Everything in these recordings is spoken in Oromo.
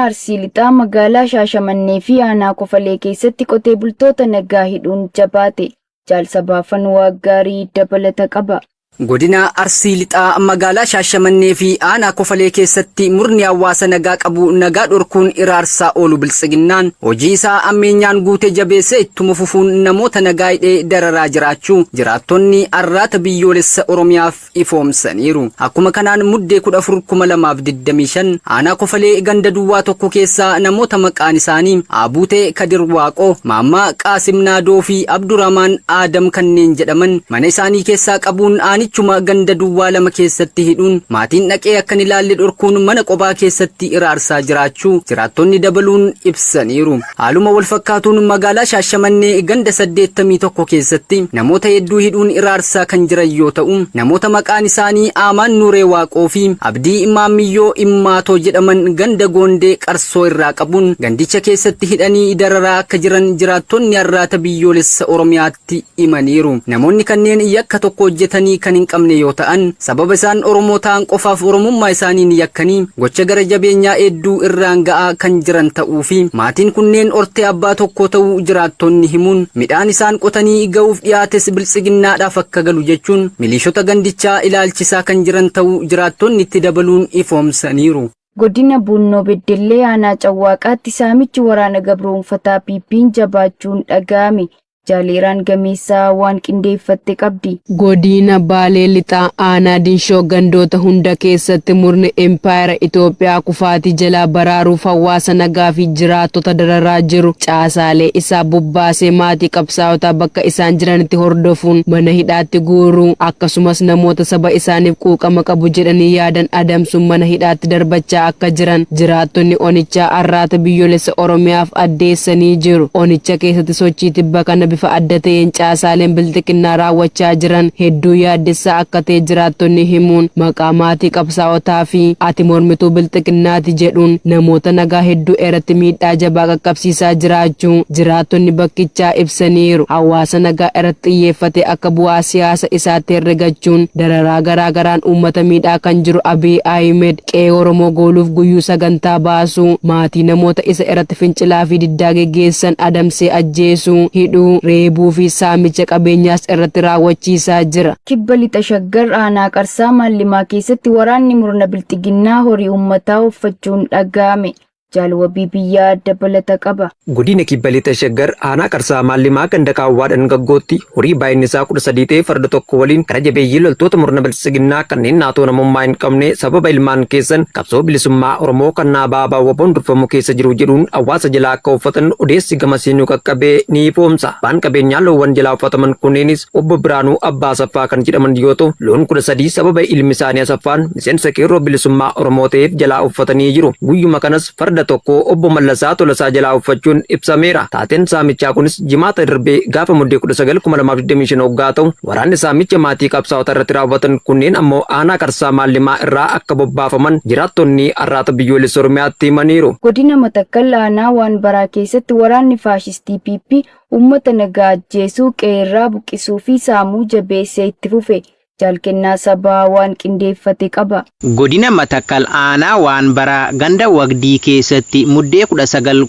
Arsii Lixaa magaalaa Shaashamannee fi aanaa Kofalee keessatti qotee bultoota nagaa hidhuun jabaate. Jaal Sabaafan Waaggaarii dabalata qaba. Godina Arsii Lixaa magaalaa Shaashamannee fi aanaa Kofalee keessatti murni hawaasa nagaa qabu nagaa dhorkuun iraarsaa oolu biltsiginnaan hojii isaa ammeenyaan guute jabeessee ittuma fufuun namoota nagaa hidhee dararaa jiraachuu jiraattonni Arraata Biyyoolessa Oromiyaaf ifoomsaniiru. Akkuma kanaan Muddee 14,2025 aanaa Kofalee ganda duwwaa tokko keessaa namoota maqaan isaanii Aabuutee Kadir Waaqoo, Maammaa Qaasim Naadoo fi Abdurrahmaan Aadam kanneen jedhaman mana isaanii keessaa qabuun aanichuma ganda duwwaa 2 keessatti hidhuun maatiin dhaqee akka hin ilaalle dhorkuun mana qophaa keessatti iraarsaa jiraachuu jiraattonni dabaluun ibsaniiru. Haaluma wal fakkaatuun magaalaa Shaashamannee ganda 81 keessatti namoota hedduu hidhuun iraarsaa kan jiran yoo ta'u, namoota maqaan isaanii Aamaan Nuuree Waaqoo fi Abdii Maammiyyoo Immaatoo jedhaman ganda Goondee Qarsoo irraa qabuun gandicha keessatti hidhanii dararaa akka jiran jiraattonni Arraata Biyyoolessa Oromiyaatti himaniiru. Namoonni kanneen yakka tokko hojjetanii kan hin qabne yoo ta'an, sababa isaan Oromoo ta'an qofaaf Oromummaa isaaniin yakkanii gocha gara jabeenyaa hedduu irraan ga'aa kan jiran ta'uu fi maatiin kunneen hortee abbaa tokkoo ta'uu jiraattonni himuun midhaan isaan qotanii ga'uuf dhiyaates biltsiginnaadhaaf akka galu jechuun miliishota gandichaa ilaalchisaa kan jiran ta'uu jiraattonni itti dabaluun ifoomsaniiru. Godina Buunnoo Beddellee aanaa Cawwaaqaatti saamichi waraana gabroomfataa PP'n jabaachuun dhaga'ame. Jaaleeraan Gameessaa waan qindeeffatte qabdi. Godiina Baalee Lixaa Aanaa Dinshoo gandoota hunda keessatti murni impaayera Itoophiyaa kufaatii jalaa baraaruuf hawaasa nagaa fi jiraattota dararaa jiru caasaalee isaa bobbaasee maatii qabsaa'otaa bakka isaan jiranitti hordofuun mana hidhaatti guuruu akkasumas namoota saba isaaniif quuqama qabu jedhanii yaadan adamsuun mana hidhaatti darbachaa akka jiran jiraattonni onichaa Arraata Biyyoolessa Oromiyaaf addeessanii jiru. Onicha keessatti sochii tibba kana bifa adda ta'een caasaaleen bilxiqinnaa raawwachaa jiran hedduu yaaddessaa akka ta'e jiraattonni himuun maqaa maatii qabsaa'otaa fi ati mormituu bilxiqinnaati jedhuun namoota nagaa hedduu irratti miidhaa jabaa qaqqabsiisaa jiraachuu jiraattonni bakkichaa ibsaniiru. Hawaasa nagaa irratti xiyyeeffatee akka bu'aa siyaasa isaatti herregachuun dararaa garaa garaan uummata miidhaa kan jiru Abiy Ahimed qe'ee Oromoo gooluuf guyyuu sagantaa baasuu, maatii namoota isa irratti fincilaa fi diddaa geggeessan adamsee ajjeesuu, hidhuu, reebuu fi saamicha qabeenyaas irratti raawwachiisaa jira. Kibba Lixa Shaggar aanaa Qarsaa Maallimaa keessatti waraanni murna bilxiginnaa horii uummataa offachuun dhaga'ame. Jaal Wabii Biyyaa dabalata qaba. Godina Kibba Lixa Shaggar aanaa Qarsaa Maallimaa ganda Qaawwaa Dhangaggootti horii baay'inni isaa 13 ta'e farda tokko waliin gara jabeeyyii loltoota murna biltsiginnaa kanneen naatoo namummaa hin qabne sababa ilmaan keessan qabsoo bilisummaa Oromoo kan dhaaba ABO-WBOn durfamu keessa jiru jedhuun hawaasa jalaa akka uffatan odeessi gamasii nu qaqqabe ni ifoomsa. Abbaan qabeenyaa loowwan jalaa uffataman kunneenis Obbo Biraanuu Abbaa Asaffaa kan jedhaman yoo ta'u, loon 13 sababa ilmi isaanii Asaffaan miseensa Qeerroo Bilisummaa Oromoo ta'eef jalaa uffatanii jiru. Guyyuma kanas farda tokko Obbo Mallasaa Tolasaa jalaa uffachuun ibsameera. Taateen saamichaa kunis Jimaata darbe gaafa Muddee 19, 2025 oggaa ta'u, waraanni saamicha maatii qabsaa'ota irratti raawwatan kunneen ammoo aanaa Qarsaa Maallimaa irraa akka bobbaafaman jiraattonni Arraata Biyyoolessa Oromiyaatti himaniiru. Godina Matakkal aanaa Waanbaraa keessatti waraanni faashistii PP Uummata nagaa ajjeesuu, qe'eerraa buqqisuu fi saamuu jabeessee itti fufe. Jaal Kennaa Sabaa waan qindeeffate qaba. Godina Matakkal aanaa Waanbaraa ganda Wagdii keessatti Muddee 19,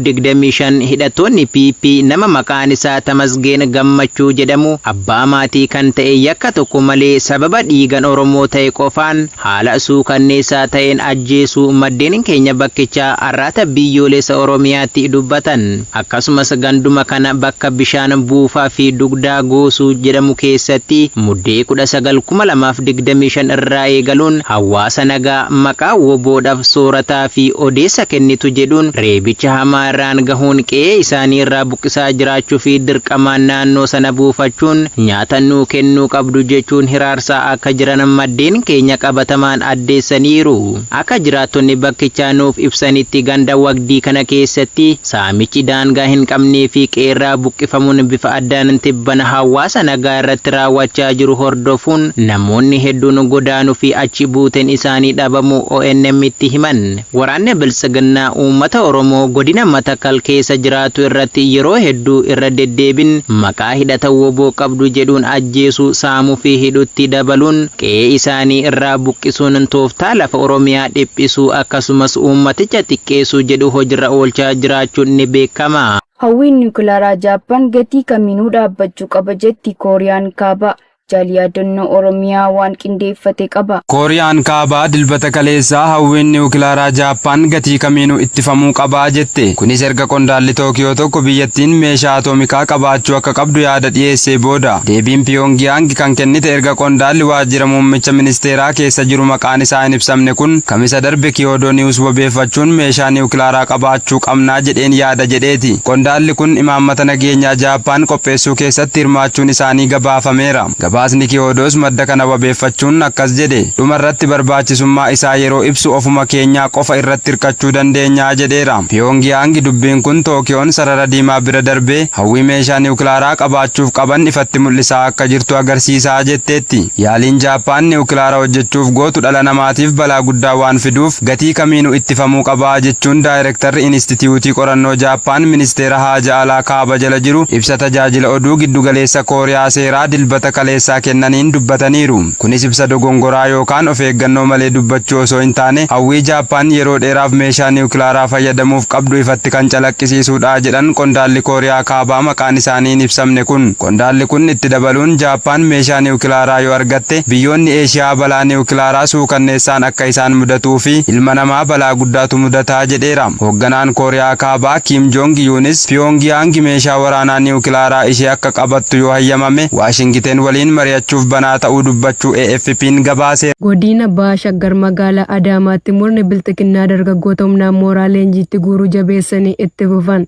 2025 hidhattoonni PP nama maqaan isaa Tamasgeen Gammachuu jedhamu abbaa maatii kan ta'e yakka tokko malee sababa dhiigan Oromoo ta'e qofaan haala suukanneessaa ta'een ajjeesuu maddeen keenya bakkichaa Arraata Biyyoolessa Oromiyaatti dubbatan. Akkasumas ganduma kana bakka bishaan buufaa fi dugdaa Goosuu jedhamu keessatti Muddee 19,2025 irraa eegaluun hawaasa nagaa maqaa wbo dhaf soorataa fi odeessa kennitu jedhuun reebicha hamaa irraan gahuun qe'ee isaanii irraa buqqisaa jiraachuu fi dirqamaan naannoo sana buufachuun nyaata nuu kennuu qabdu jechuun hiraarsaa akka jiran maddeen keenya qabatamaan addeessaniiru. Akka jiraattonni bakkichaa nuuf ibsanitti ganda Wagdii kana keessatti saamichi daangaa hin qabnee fi qe'eerraa buqqifamuun bifa addaan tibbana hawaasa nagaa irratti raawwachaa jiru hordofee hordofuun namoonni hedduun godaanuu fi achi buuteen isaanii dhabamuu ONM'tti himan. Waraanni Biltsiginnaa uummata Oromoo godina Matakkal keessa jiraatu irratti yeroo hedduu irra deddeebiin maqaa hidhata WBO qabdu jedhuun ajjeesuu, saamuu fi hidhutti dabaluun qe'ee isaanii irraa buqqisuun tooftaa lafa Oromiyaa dhiphisuu akkasumas uummaticha xiqqeessuu jedhu hojiirra oolchaa jiraachuun ni beekama. Hawwiin niwukilaaraa Jaappaan gatii kamiinuu dhaabbachuu qaba jetti Kooriyaan Kaabaa. Jaal Yaadannoo Oromiyaa waan qindeeffate qaba. Kooriyaan Kaabaa Dilbata kaleessaa hawwiin niwukilaaraa Jaappaan gatii kamiinuu ittifamuu qabaa jette. Kunis erga qondaalli Tookiyoo tokko biyyattiin meeshaa atoomikaa qabaachuu akka qabdu yaada dhiyeessee booda. Deebiin Piyoongiyaang kan kennite erga qondaalli waajjira muummicha ministeeraa keessa jiru maqaan isaa hin ibsamne kun Kamisa darbe Kiyoodoo Niwus wabeeffachuun meeshaa niwukilaaraa qabaachuu qabnaa jedheen yaada jedheeti. Qondaalli kun imaammata nageenyaa Jaappaan qopheessuu keessatti hirmaachuun isaanii gabaafameera. Gabaasni Kiyoodoos madda kana wabeeffachuun akkas jedhe. Dhuma irratti barbaachisummaa isaa yeroo ibsu ofuma keenyaa qofa irratti hirkachuu dandeenya jedheera. Piyoongiyaangi dubbiin kun Tookiyoon sarara diimaa bira darbee hawwii meeshaa niwukilaaraa qabaachuuf qaban ifatti mul'isaa akka jirtu agarsiisa jetteetti. Yaaliin Jaappaan niwukilaara hojjechuuf gootu dhala namaatiif balaa guddaa waan fiduuf gatii kamiinuu ittifamuu qaba jechuun daayirektarri Inistitiyuutii Qorannoo Jaappaan Ministeera Haaja Alaa Kaaba jala jiru ibsa tajaajila oduu giddugaleessa Kooriyaa Seeraa Dilbata kaleessaa kennaniin dubbataniiru. Kunis ibsa dogongoraa yookaan of eeggannoo malee dubbachuu osoo hin taane hawwii Jaappaan yeroo dheeraaf meeshaa niwukilaaraa fayyadamuuf qabdu ifatti kan calaqqisiisuudha jedhan qondaalli Kooriyaa Kaabaa maqaan isaanii hin ibsamne kun. Qondaalli kun itti dabaluun Jaappaan meeshaa niwukilaaraa yoo argatte biyyoonni Eeshiyaa balaa niwukilaaraa suukanneessaan akka isaan mudatuu fi ilma namaa balaa guddaatu mudata jedheera. Hoogganaan Kooriyaa Kaabaa Kiim Joong Yuunis Piyoongiyaangi meeshaa waraanaa niwukilaaraa ishee akka qabattu yoo hayyamame Waashingiten waliin mari'achuuf banaa ta'uu dubbachuu AFP'n gabaaseera. Godina Baha Shaggar magaalaa Adaamaatti murni Bilxiginnaa dargaggoota humnaan mooraa leenjiitti guuruu jabeessanii itti fufan.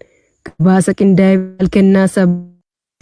Gabaasa qindaa'e Kennaa Saba.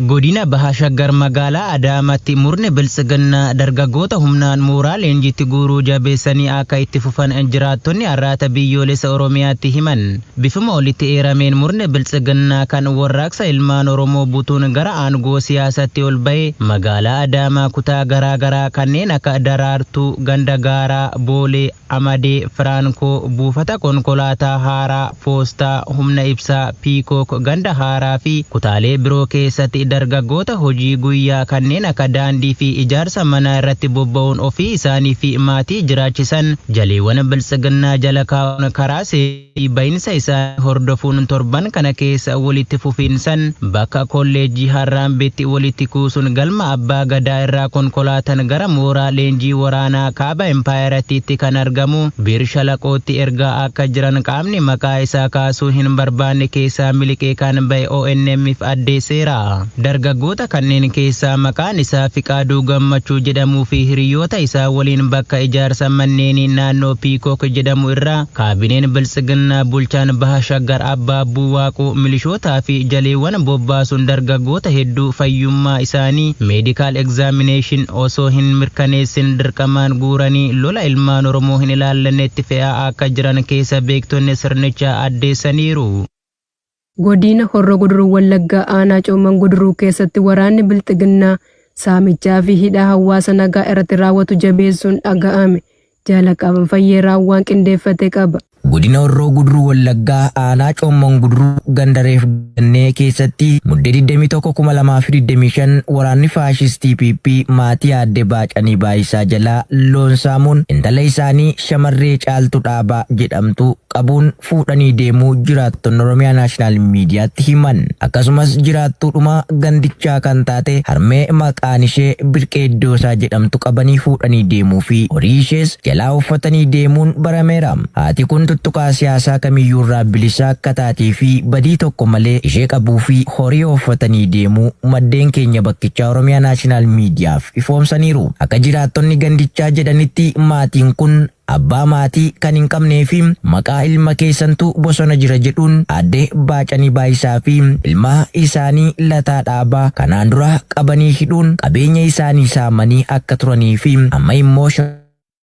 Godina Baha Shaggar magaalaa Adaamaatti murni Biltsiginnaa dargaggoota humnaan mooraa leenjiitti guuruu jabeessanii akka itti fufan jiraattonni Arraata Biyyoolessa Oromiyaatti himan. Bifuma olitti eerameen murni Biltsiginnaa kan warraaqsa ilmaan Oromoo butuun gara aangoo siyaasatti ol ba'e magaalaa Adaamaa kutaa garaa garaa kanneen akka Daraartuu, Ganda Gaaraa, Boolee, Amadee, Firaankoo, buufata konkolaataa Haaraa, Poostaa, Humna Ibsaa, Piikook, Ganda Haaraa fi kutaalee biroo keessatti dargaggoota hojii guyyaa kanneen akka daandii fi ijaarsa manaa irratti bobba'uun ofii isaanii fi maatii jiraachisan jaleewwan Biltsiginnaa jala kaa'uun karaa seerii bahinsa isaa hordofuun torban kana keessa walitti fufiinsan bakka kolleejjii Harraambeetti walitti kuusuun galma Abbaa Gadaa irraa konkolaatan gara mooraa leenjii waraanaa kaaba impaayeratiitti kan argamu Bir Shalaqootti ergaa akka jiran qaamni maqaa isaa kaasuu hin barbaanne keessaa miliqee kan ba'e ONM'f addeesseera. Dargaggoota kanneen keessaa maqaan isaa Fiqaaduu Gammachuu jedhamuu fi hiriyoota isaa waliin bakka ijaarsa manneenii naannoo Piikook jedhamu irraa kaabineen Biltsiginnaa bulchaan Baha Shaggar Abbaabbuu Waaqoo milishootaa fi jaleewwan bobbaasuun dargaggoota hedduu fayyummaa isaanii medical examination osoo hin mirkaneessin dirqamaan guuranii lola ilmaan Oromoo hin ilaallannetti fe'aa akka jiran keessa beektonni sirnichaa addeessaniiru. Godina Horroo Guduruu Wallaggaa aanaa Coomman Guduruu keessatti waraanni Bilxiginnaa saamichaa fi hidhaa hawaasa nagaa irratti raawwatu jabeessuun dhaga'ame. Jaalaqaban Fayyeeraa waan qindeeffate qaba. Godina Horroo Guduruu Wallaggaa aanaa Coomman Guduruu ganda Reef Gannee keessatti Muddee 21,2025 waraanni faashistii PP maatii aadde Baacanii Baayisaa jalaa loon saamuun intala isaanii shamarree Caaltuu Dhaabaa jedhamtu qabuun fuudhanii deemuu jiraattonni Oromiyaa Naashinaal Miidiyaatti himan. Akkasumas jiraattuudhuma gandichaa kan taate harmee maqaan ishee Birqee Iddoosaa jedhamtu qabanii fuudhanii deemuu fi horii ishees jalaa uffatanii deemuun barameera. Haati kun tuttuqaa siyaasaa kamiyyuurraa bilisa akka taatee fi badii tokko malee ishee qabuu fi horii ooffatanii deemuu maddeen keenya bakkichaa Oromiyaa Naashinaal Miidiyaaf ifoomsaniiru. Akka jiraattonni gandichaa jedhanitti maatiin kun abbaa maatii kan hin qabnee fi maqaa ilma keessantu bosona jira jedhuun aadde Baacanii Baayisaa fi ilma isaanii Lataa Dhaabaa kanaan dura qabanii hidhuun qabeenya isaanii saamanii akka turanii fi amma immoo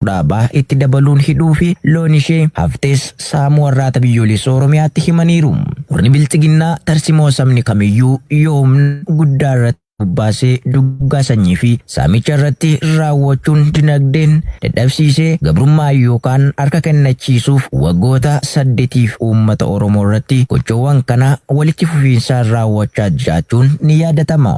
Dhaabaa itti dabaluun hidhuu fi loon ishee haftes saamuu Arraata Biyyoolessa Oromiyaatti himaniiru. Murni Bilxiginnaa tarsimoo sabni kamiyyuu yoo humna guddaa irratti. Bobbaasee duguggaa sanyii fi saamicha irratti raawwachuun dinagdeen dadhabsiisee gabrummaa yookaan harka kennachiisuuf waggoota 8f uummata Oromoo irratti gochoowwan kana walitti fufiinsaan raawwachaa jiraachuun ni yaadatama.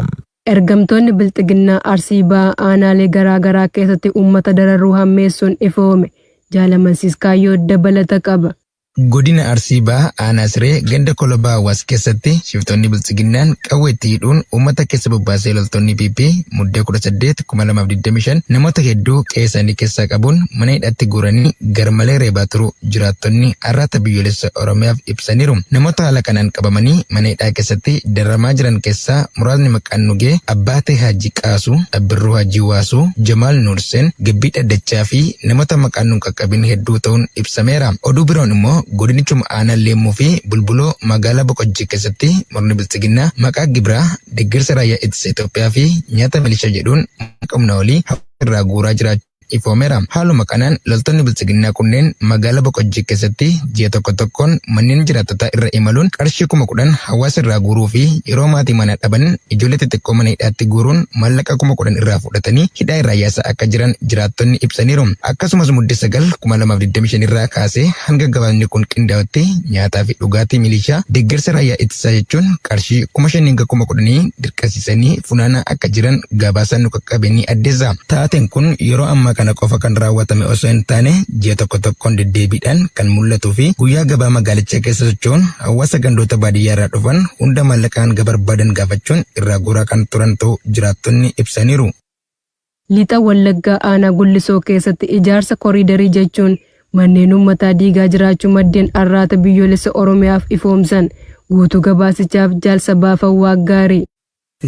Ergamtoonni Bilxiginnaa Arsii Bahaa aanaalee garaa garaa keessatti uummata dararuu hammeessuun ifoome. Jaal Amansiis Kaayyoo dabalata qaba. Godina Arsii Bahaa Aanaa Siree ganda Kolobaa Hawaas keessatti shiftoonni Biltsiginnaan qawwee itti hidhuun uummata keessa bobbaasee loltoonni PP Muddee 18, 2025 namoota hedduu qe'ee isaanii keessaa qabuun mana hidhaatti guuranii garmalee reebaa turuu jiraattonni Arraata Biyyoolessa Oromiyaaf ibsaniiru. Namoota haala kanaan qabamanii mana hidhaa keessatti dararamaa jiran keessaa muraasni maqaan nu ga'e Abbaatee Haajii Qaasuu, Abbirruu Haajii Waasuu, Jamaal Nuurseen, Gabbii Dhaddachaa fi namoota maqaan nu hin qaqqabin hedduu ta'uun ibsameera. Oduu biroon immoo godinichuma aanaa Leemmuu fi Bulbuloo magaalaa Boqojjii keessatti murni Biltsiginnaa maqaa gibiraa, deggersa raayyaa ittisa Itoophiyaa fi nyaata milishaa jedhuun maallaqa humna olii hawaasa irraa guuraa jiraachuu ifoomeera. Haaluma kanaan loltoonni Biltsiginnaa kunneen magaalaa Boqojjii keessatti ji'a tokko tokkoon manneen jiraattotaa irra imaluun qarshii 10,000 hawaasa irraa guuruu fi yeroo maatii manaa dhaban ijoollee xixiqqoo mana hidhaatti guuruun maallaqa 10,000 irraa fudhatanii hidhaa irraa yaasaa akka jiran jiraattonni ibsaniiru. Akkasumas Mudde 9, 2025 irraa kaasee hanga gabaasni kun qindaa'utti nyaataa fi dhugaatii milishaa deggersa raayyaa ittisaa jechuun qarshii 5,000 hanga 10,000 dirqasiisanii funaanaa akka jiran gabaasaan nu qaqqabe ni addeessa. Taateen kun yeroo ammaa kana qofa kan raawwatame osoo hin taane ji'a tokko tokkoon deddeebiidhaan kan mul'atuu fi guyyaa gabaa magaalichaa keessa socho'uun hawaasa gandoota baadiyyaa irraa dhufan hunda maallaqa hanga barbaadan gaafachuun irraa guuraa kan turan ta'uu jiraattonni ibsaniiru. Lixa Wallaggaa aanaa Gullisoo keessatti ijaarsa koriidarii jechuun manneen uummataa diigaa jiraachuu maddeen Arraata Biyyoolessa Oromiyaaf ifoomsan. Guutuu gabaasichaaf Jaal Sabaa Fawwaaggaarii.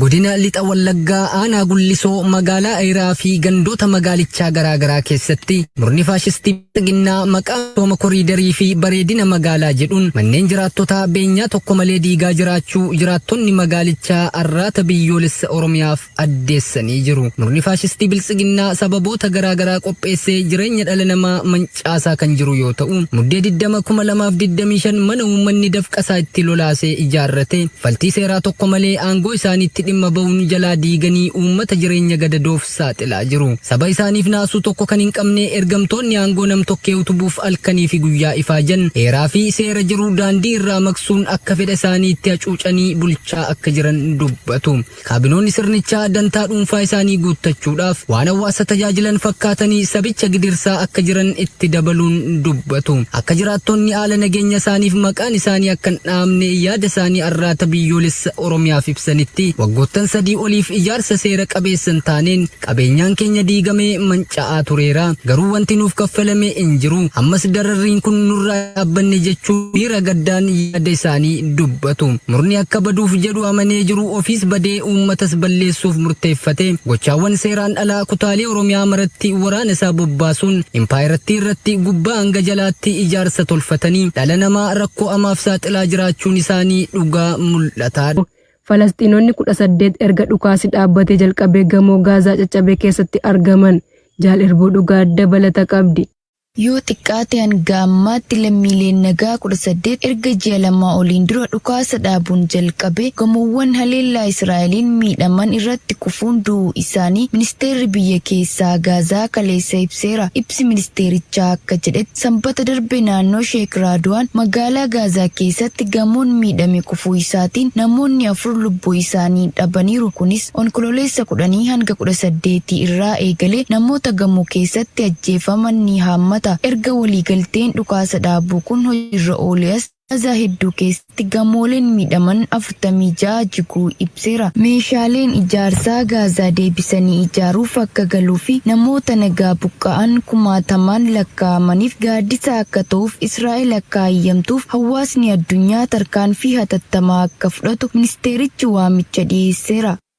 Godina Lixa Wallaggaa aanaa Gullisoo magaalaa Ayiraa fi gandoota magaalichaa garaa garaa keessatti murni faashistii Bilxiginnaa maqaa misooma koriidarii fi bareedina magaalaa jedhuun manneen jiraattotaa beenyaa tokko malee diigaa jiraachuu jiraattonni magaalichaa Arraata Biyyoolessa Oromiyaaf addeessanii jiru. Murni faashistii Biltsiginnaa sababoota garaa garaa qopheessee jireenya dhala namaa mancaasaa kan jiru yoo ta'u, Muddee 20, 2025 mana uummanni dafqasaa itti lolaasee ijaarrate faltii seeraa tokko malee aangoo isaaniitti dhimma ba'uun jalaa diiganii uummata jireenya gadadoof saaxilaa jiru. Saba isaaniif naasuu tokko kan hin qabne ergamtoonni aangoo nam-tokkee utubuuf halkanii fi guyyaa ifaajan heeraa fi seera jiru daandii irraa maqsuun akka fedha isaaniitti hacuucanii bulchaa akka jiran dubbatu. Kaabinoonni sirnichaa dantaa dhuunfaa isaanii guuttachuudhaaf waan hawaasa tajaajilan fakkaatanii sabicha gidirsaa akka jiran itti dabaluun dubbatu. Akka jiraattonni haala nageenya isaaniif maqaan isaanii akka hin dhahamne yaada isaanii Arraata Biyyoolessa Oromiyaaf ibsanitti, waggoottan 3 oliif ijaarsa seera qabeessa hin taaneen qabeenyaan keenya diigamee manca'aa tureera. Garuu wanti nuuf kaffalame hin jiru. Ammas dararriin kun nurraa hin dhaabbanne jechuun miira gaddaan yaada isaanii dubbatu. Murni akka baduuf jedhu amanee jiru ofiis badee uummatas balleessuuf murteeffate gochaawwan seeraan alaa kutaalee Oromiyaa maratti waraana isaa bobbaasuun impaayerattii irratti gubbaa hanga jalaatti ijaarsa tolfatanii dhala namaa rakkoo hamaaf saaxilaa jiraachuun isaanii dhugaa mul'ataadha. Falasxiinonni 18 erga dhukaasi dhaabbatee jalqabee gamoo Gaazaa caccabe keessatti argaman. Jaal Irbuu Dhugaa dabalata qabdi. Yoo xiqqaate hanga ammaatti lammiileen nagaa 18 erga ji'a lamaa oliin dura dhukaasa dhaabuun jalqabee gamoowwan haleellaa Israa'eliin miidhaman irratti kufuun du'uu isaanii Ministeerri Biyya Keessaa Gaazaa kaleessa ibseera. Ibsi ministeerichaa akka jedhetti, Sambata darbe naannoo Sheek Raaduwaan magaalaa Gaazaa keessatti gamoon miidhame kufuu isaatiin namoonni 4 lubbuu isaanii dhabaniiru. Kunis Onkololeessa kudhanii hanga 18 irraa eegalee namoota gamoo keessatti ajjeefaman ni haammata. Erga waliigalteen dhukaasa dhaabuu kun hojiirra oolee as Gaazaa hedduu keessatti gamooleen miidhaman 46 jiguu ibseera. Meeshaaleen ijaarsaa Gaazaa deebisanii ijaaruuf akka galuu fi namoota nagaa buqqa'an kumaatamaan lakkaa'amaniif gaaddisa akka ta'uuf Israa'el akka hayyamtuuf hawaasni addunyaa tarkaanfii hatattamaa akka fudhatu ministeerichi waamicha dhiyeesseera.